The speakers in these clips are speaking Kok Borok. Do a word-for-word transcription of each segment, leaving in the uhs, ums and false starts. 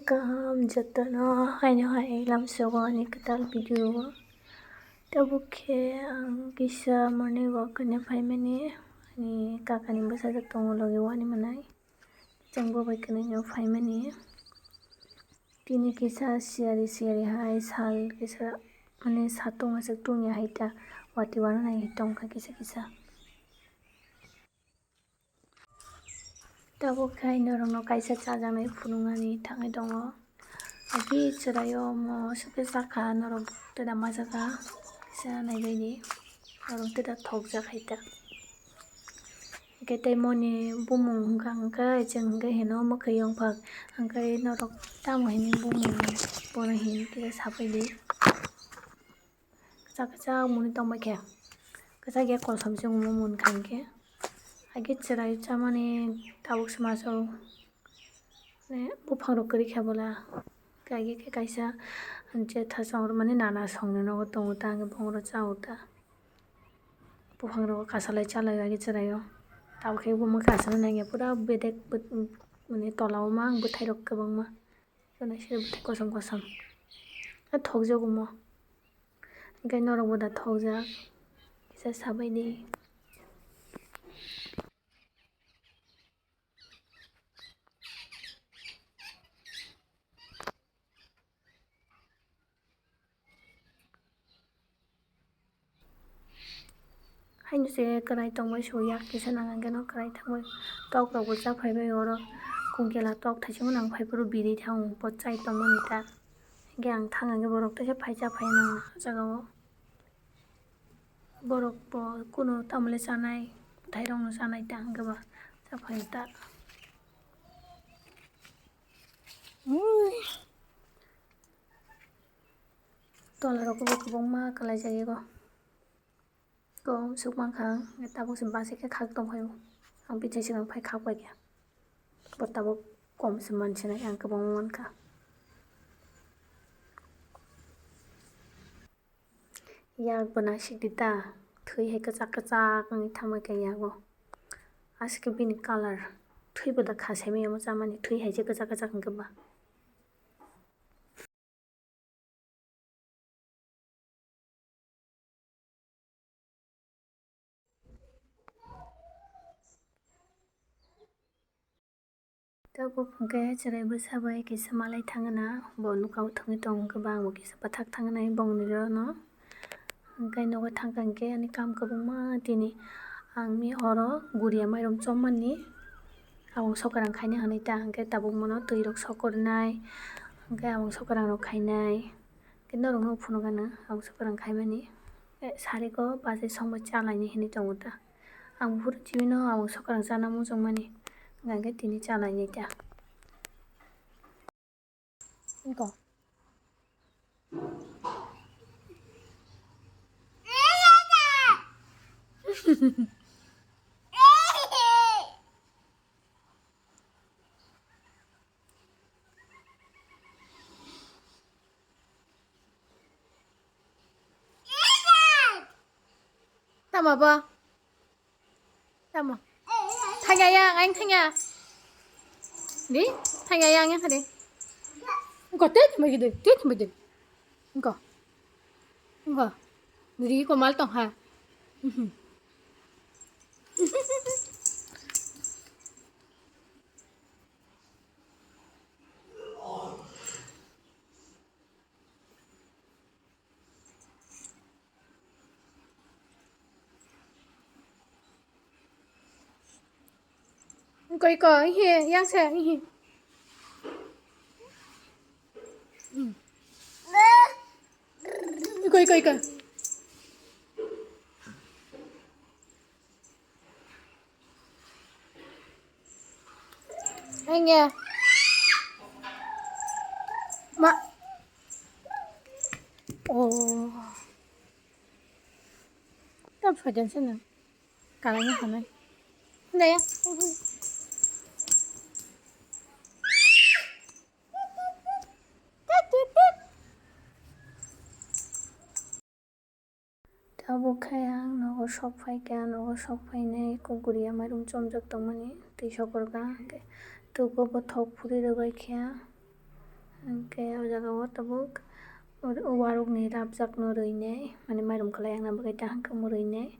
Kaham jotono haino hai lamsogo ani kwtal video o. Tabuk khe ang kisa morning walk khaina phaimani, ani kakani bwsajak tongo logi wani manai. Chwng bo bai kwnwi no phaimani. Tini kisa siyari siyari hai sal kisa, mane satung aswk tungya hai ta, watwi wana nai tongkha kisa kisa. Tabuk khe norokno kaisa chajaknai phunuknani thangwi tongo. Agi chwraio omo swkhe chakha norok tei da majaka kisa naibaidi norok tei da thokjak hai ta. Hwnkhe tei moni bumung hwnkha hwnkhe chwng hwnkhe hino mwkhwiyung phak hwnkhe norok tamo hini bumung bono hin kisa sabaidi. Kwchak kwchak mwnwi tongbai khe. Kwchak ya kosom se wngmo munkha hinkhe. Haikhe chwrai chamani tabuk se masa o. Mane buphang rok kwrwi kha bola. Haikhe khe kaisa je thasong rok mane nana song ni nogo tongo ta, haikhe bohrok cha o ta. Buphang rok kasalai chalai o haikhe chwrai o. Tabuk khe bo mwkhang aswk nangya pura bedek mane tola o ma bwthai rok kwbangma. Kosom kosom. A thokjago mo. Hwnkhe norokbo da thokjak. Kisa sabaidi. Haino se kwrai tongbai su yak kisa nang hwnkhe no kwrai thangbai tok rok bo cha phaibai oro kungkela tok thaisimo nang phaiphuru birwi thango bo chai tongmani ta. Hwnkhe ang thang hwnkhe borok teisa phai cha phai nang o jaga o. Borok bo kunu tamole chanai bwthai rok no chanai ta hwnkhe ba cha phai ta. Ui. Tola rok bo kwbangma kwlai jak yago. Kom swk mankha ang, tabuk se bus khe khak tong phai o. Ang bichai swkang phai khak bai kha. Bo tabuk kom se mansinai ang kwbangma mankha. Yak bo naisik di ta, thwi hai kwchak kwchak wngwi thangbai kha yago. Aswk khe bini colour, thwi bo da kha sai manya omo chamani, thwi hai se kwchak kwchak wngkhe ba. Tabuk hwnkhe chwrai bwsa bai kisa malai thangna, bo nokha o thangwi tongo hwnkhe ba ang bo kisa bwthak thangnai bongni rokno. Hwnkhe nogo thangkha hwnkhe ani kam kwbangma tini ang mi oro guria mairum chommani. Aboni sokarang khaina hinwi ta hwnkhe tabuk mono twi rok sokornai, hwnkhe aboni sokarang rok khainai, hwnkhe norokno phunukgano aboni sokarang khaimani. Sariko bachai songbai chalaini hinwi tongo ta. Ang buphuru chibino aboni sokarang chana muchungmani, hwnkhe tini chalaini ta. Iko. Tamo bo? Tamo? Thangya yang, ang thangya. Di, thangya yang yang di. Engko te thangbai di, te thangbai di. Engko. Engko. Di ko mal tong ha. Mhm. Iko, iko, ihi, yang se, ihi. Hmm. Iko, iko, iko. Hanya. Ma. Oh. Tam sajan sana. Kalanya sana. Nda ya. Tabuk khe ang nogo sok phai kha, nogo sok phainai kok guria mairum chomjak tongmani twi sokorkha, hwnkhe tugo bothok phuri rwbaikha, Hwnkhe o jaga o tabuk warukni lapjakno rwinai, mane mairum kwlai wngna bagwi ta hwnkhe omo rwinai.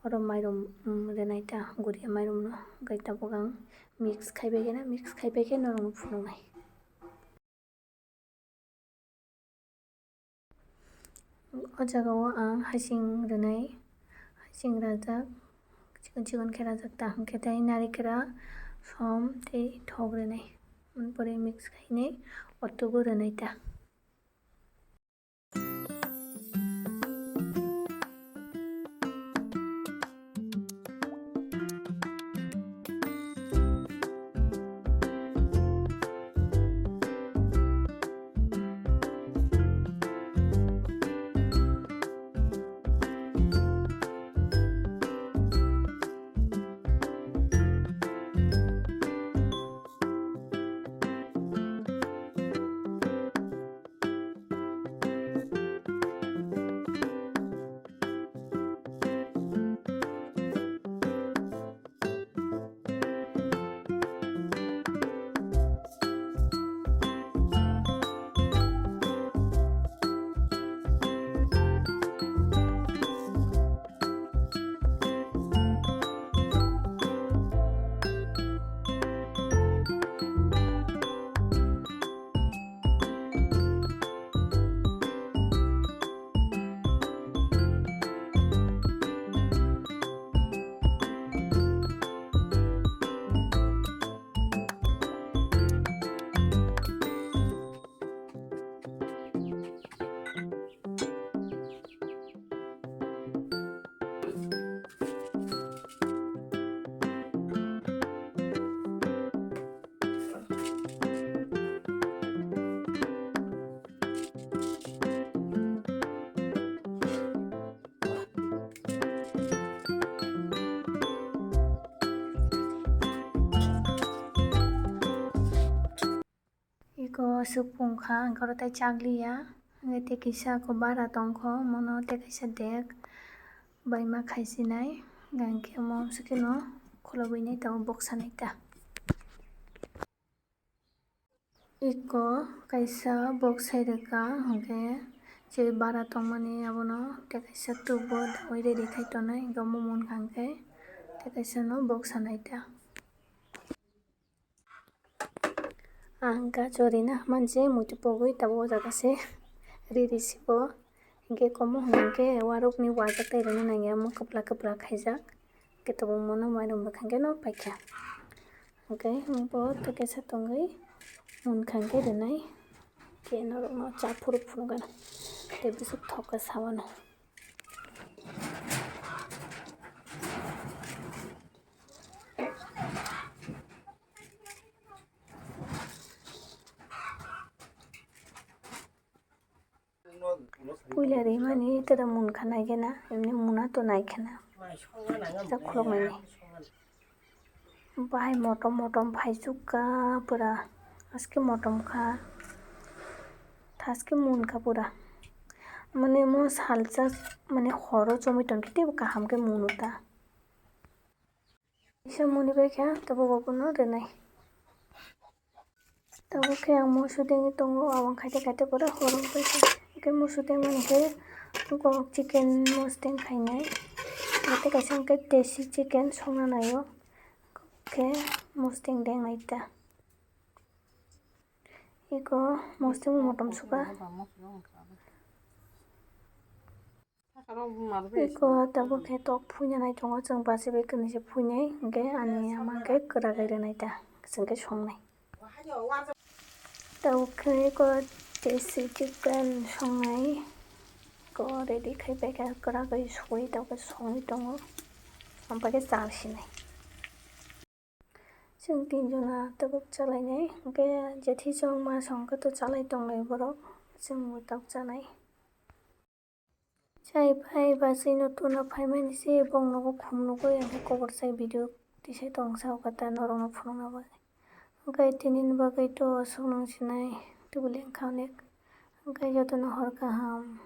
Oro mairum, um, rwnai ta, guria mairumno, hwnkhe tabuk ang mix khaibai kheno, mix khaibai khe norokno phunuknai. O jaga o ang hasing rwnai, hasing rajak, chikon chikon khe rajak ta, hwnkhe tei narikra, som tei thok rwnai, pore mix khainai, o tugo rwnai ta. Iko aswk pung kha, hwnkhe oro tei chakliya. Hwnkhe tei kisa iko bara tongkho, mono tei kaisa dek baima khaisinai. Hwnkhe omo amsukhe no khulobwi nai tongo, boksa nai ta. Iko kaisa boksai rwkha, hwnkhe je bara tongmani abono tei kaisa tubo daui ready khai tonai, hwnkhe omo munkha hwnkhe tei kaisa no boksa nai ta. Ang gajor rina manje muitu pogwi tabuk o jaga se riri sibo. Hwnkhe komo hwnkha hwnkhe warukni wajak tei rwna nangya omo kwpla kwpla khaijak. Hwnkhe tabuk mono mairum bwkha hwnkhe no paikha. Hwnkhe bo tei kaisa tongwi munkha hwnkhe rwnai. Hwnkhe norokno cha phuru phunukgano tei bwswk thokgwi sawano. Puila rimani tere munkha naikhe na, emni muna to naikhe na. Kisa khuloknani. Bahai motom motom phaichukka pura. Aske motom kha. Thaske munkha pura. Mane mo salsa mane horo chomwi tongkhe teibo kaham khe munu ta. Kisa muni bai kha, tabuk obono rwnai. Tabuk khe ang moso dengwi tongo, abang khaite khaite pore horo wngpai kha. Hwnkhe moso dengmani khe kok chicken mosdeng khainai. Tei kaisa hwnkhe desi chicken songna naio. Khe mosdeng dengnai ta. Iko mosdeng motom suka. Iko tabuk khe tok phuina nai tongo, chwng bachai bai kwnwi se phuinai, hwnkhe ani ama hwnkhe kwrak bai rwnai ta, chwng khe songnai. Tabuk khe iko desi chicken songnai, iko ready khai pai kha, kwrak bai sui tabuk khe songwi tongo, ampai khe chal sinai. Chwng tinjona tabuk chalainai, hwnkhe jethi chwng ma song khe to chalai tonglai borok, chwngbo tok chanai. Chai phai bachai no tuna phaimani se bongnogo khum nugwi ang khe kobor chai video tisai tong sao khe ta norokno phunukna bagwi. Hwnkhe tinini bagwi to aswk nung sinai tubuli wngkha onek. Hwnkhe jotono hor kaham.